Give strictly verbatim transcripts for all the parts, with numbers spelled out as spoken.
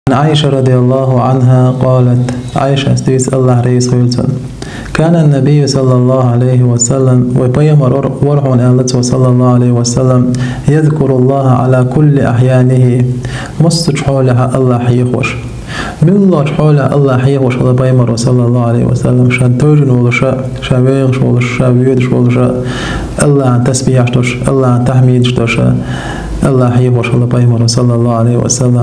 عن عائشة رضي الله عنها قالت, Ӏайшас дуьйцу, АллахӀ реза хуьлда цунна: كان النبي صلى الله عليه وسلم, вай пайхамар вар хьуна, аьлла цо, صلى الله عليه وسلم, يذكر الله على كل أحيانه, массачу хьолехь АллахӀ хьехош. Муьлххачу хьолехь АллахӀ хьехош хилла пайхамар вар, صلى الله عليه وسلم, ша тевжина волуш а, ша вехаш волуш а, ша воьдуш волуш а, АллахӀан тасбихьаш долуш, АллахӀан тахьмидаш долуш а, АллахӀ хьехош хилла пайхамар вар, صلى الله عليه وسلم.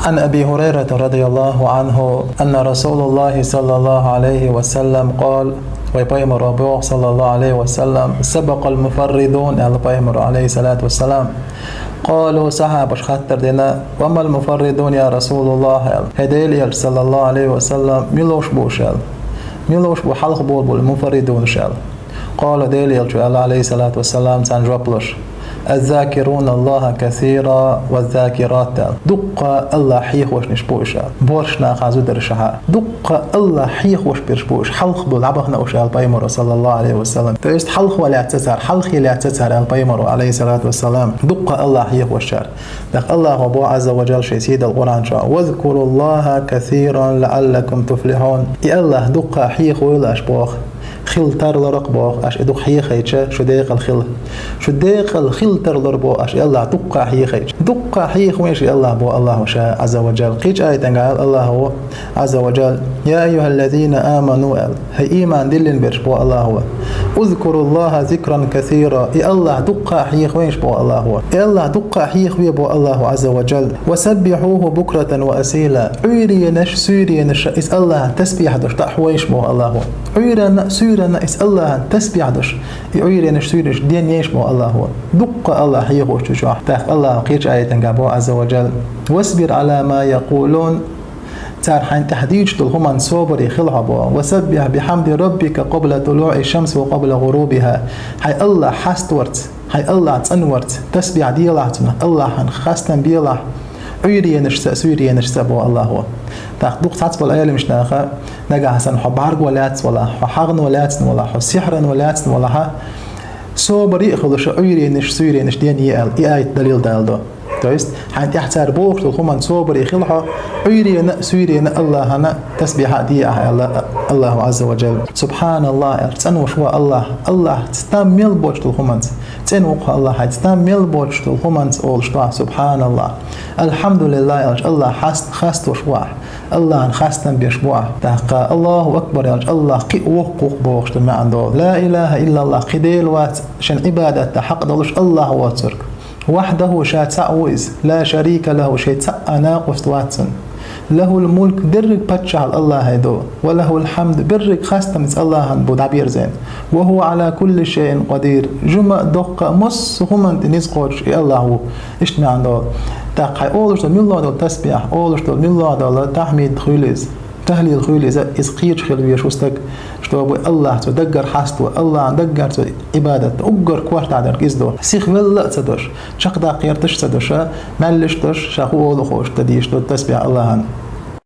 عن أبي هريرة رضي الله عنه أن رسول الله صلى الله عليه وسلم قال, вай пайхамар вар боху, صلى الله عليه وسلم, سبق المفردون, аьлла пайхамар вар, عليه الصلاة والسلام. قالوا, сахьабаша хаттар дина: وما المفردون يا رسول الله, аьлла. ХӀай Делан элча, صلى الله عليه وسلم, мила ловш бу уьш, аьлла. Мила ловш бу хьалха болу болу муфарридунаш, аьлла. قال, Делан элча аьлла, عليه الصلاة والسلام, царна жоп луш: الذاكرون الله كثيرا والذاكرات, аьлла. Дуккха АллахӀ хьехошнаш бу уьш, аьлла. Боьрша нахана зударшаха. Дуккха АллахӀ хьехош берш бу уьш, хьалха болу дӀабахана уьш, аьлла пайхамар вар, صلى الله عليه وسلم. То есть хьалхавала яц цара, хьалхавала яц цара, аьлла пайхамар вар, عليه الصلاة والسلام. Дуккха АллахӀ хьехошчара. ТӀаккха АллахӀа боху, عز وجل, шен сийдолу Къуръан чохь: واذكروا الله كثيرا لعلكم تفلحون. И АллахӀ дуккха хьехавойла аша боху. Хила тарлур-кх боху аша и дукха хьехийча, шу декъала хила. Шу декъала хила тарлур боху аша и АллахӀ дуккха хьехийча. Дуккха хьехавойла аша и АллахӀ боху АллахӀа ша, عز وجل. Кхечу аятехь аьлла АллахӀа, عز وجل: يا أيها الذين آمنوا, аьлла. ХӀай ийман диллина берш, боху АллахӀа. اذكروا الله ذكرا كثيرا. И АллахӀ дуккха хьехавойла аша, боху АллахӀа. И АллахӀ дуккха хьехаве, боху АллахӀа, عز وجل. وسبحوه بكرة وأصيلا. Ӏуьйренаш, суьйренаш, иза АллахӀан тасбихь долуш дӀахьехавойла аша, боху АллахӀа. Ӏуьйранна, суьйранна иза АллахӀан тасбихь долуш, и Ӏуьйренаш, суьйренаш ден ейла аша, боху АллахӀа. Дуккха АллахӀ хьехош ду чохь. ТӀаккха АллахӀа кхечу аятехь боху, عز وجل: واصبر على ما يقولون. Цара хьайна тӀехь дийцуш долу хӀуманна собаре хила хьо, боху. وسبح بحمد ربك قبل طلوع الشمس وقبل غروبها. Хьайн АллахӀ хьаставарца, хьайн АллахӀ цӀанварца тасбихь делахь цунах, АллахӀан хастам белахь, Ӏуьйренашца а, суьйренашца а, боху АллахӀа. ТӀаккха дукха цхьацца болу Ӏеламнаха, нагахь санна хьо бӀаьрго лаьцна валахь, хьо хьагӀно лаьцна валахь, хьо сихьрано лаьцна валахь, собаре а хуьлуш, Ӏуьйренаш, суьйренаш ден е аьлла, и аят далил даладо. То есть хьайна тӀехь цара бохуш долу хӀуманна собаре хила хьо, Ӏуьйренна а, суьйренна а АллахӀана тасбихь а де ахь, аьлла АллахӀа, عز وجل. سبحان الله, аьлла, цӀанвеш ву АллахӀ, АллахӀ стам мел боцуш долу хӀуманца. ЦӀена ву-кх АллахӀ, хьайн стам мел боцуш долу хӀуманца, олуш ду ахь, سبحان الله. الحمد لله аьлча, АллахӀ хас-, хаставеш ву ахь, АллахӀан хастам беш ву ахь. ТӀаккха الله أكبر аьлча, АллахӀ кхин а воккха ву-кх бохуш ду маьӀна долу. لا إله إلا الله, кхин Дела вац шен Ӏибадат дан хьакъ долуш АллахӀ воцург. وحده, ша цхьаъ ву иза, لا شريك له, шен цхьа а накъост вац цуьнан. له الملك, дерриг паччахьалла АллахӀан ду, وله الحمد, берриг хастамца АллахӀан бу дӀаберзийна. وهو على كل شيء قدير, жима а, доккха а, массо а хӀуманна тӀе низ кхочуш и АллахӀ ву. Иштта маьӀна долу. ТӀаккха хьайн олуш долу муьлхха долу тасбихь, олуш долу муьлхха долу тахьмид хуьлу иза, тахлил хуьлу иза, иза кхечу хила везаш ву стаг, чтобы АллахӀ цо даггара хьаставо, АллахӀан даггара цо Ӏибадат до, уггар кортахь дерг иза ду. Сихвелла а ца долуш, чекхдаккха гӀерташ а ца долуш, а, меллаш а долуш, ша хӀун олу хууш дан дийш ду тасбихь АллахӀан.